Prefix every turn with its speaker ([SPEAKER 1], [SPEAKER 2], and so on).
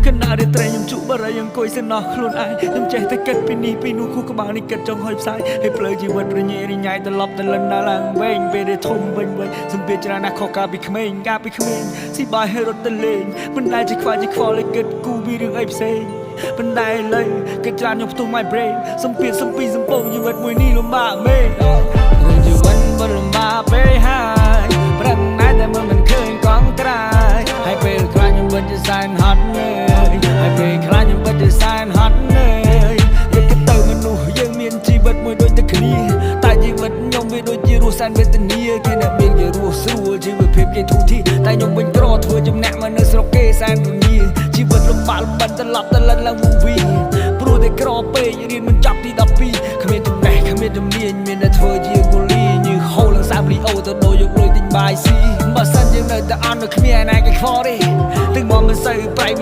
[SPEAKER 1] កណ្ដាលរាត្រីខ្ញុំជក់បារីអង្គុយសំណោះខ្លួនឯងខ្ញុំចេះតែគិតពីនេះពីនោះខួរក្បាលនេះគិតចង់ហុយផ្សាយហើយផ្លូវជីវិតរញ៉េរញ៉ៃត្រឡប់ទៅលិនដល់ឡើងវិញពេលដែលធំវិញវិញសំពាធច្រើនណាស់ខុសកាលពីក្មេងកាលពីក្មេងស៊ីបាយហើយរត់ទៅលេងមិនដែលជាខ្វល់ជាខ្វល់ឲ្យគិតគូពីរឿងអីផ្សេងប៉ុន្តែឥឡូវគិតច្រើនខ្ញុំផ្ទុះ my brain សំពាធសំពីសំពងជីវិតមួយនេះលំបាកមែនរឿងជីវិតមិនលំបាកពេកហើយប្រឹងណាស់តែមើលមិនឃើញកង់ត្រាយហើយពេលខ្លះខ្ញុំពិតជាសែនហត់នឿយហើយពេលខ្លះខ្ញុំពិតជាសែនហត់នឿយយកគិតទៅមនុស្សយើងមានជីវិតមួយដូចតែគ្នាតែជីវិតខ្ញុំវាដូចជារស់សែនវេទនាគេអ្នកមានគេរស់ស្រួលជីវភាពគេធូរធារតែខ្ញុំវិញក្រធ្វើចំណាក់មកនៅស្រុកគេសែនរងាជីវិតលំបាកលំបិនត្រឡប់ទៅលិនឡើងវងវីព្រោះតែក្រពេករៀនមិនចប់ទី12គ្មានចំណេះគ្មានជំនាញមានតែធ្វើជាគូលីញើសហូរឡើងសាមលីអូទៅដូរយកលុយទិញបាយស៊ីបើសិនយើងនៅតែអន់នៅគ្មានឯណាគេខ្វល់ទេទឹកមកមិនសូវប្រៃ។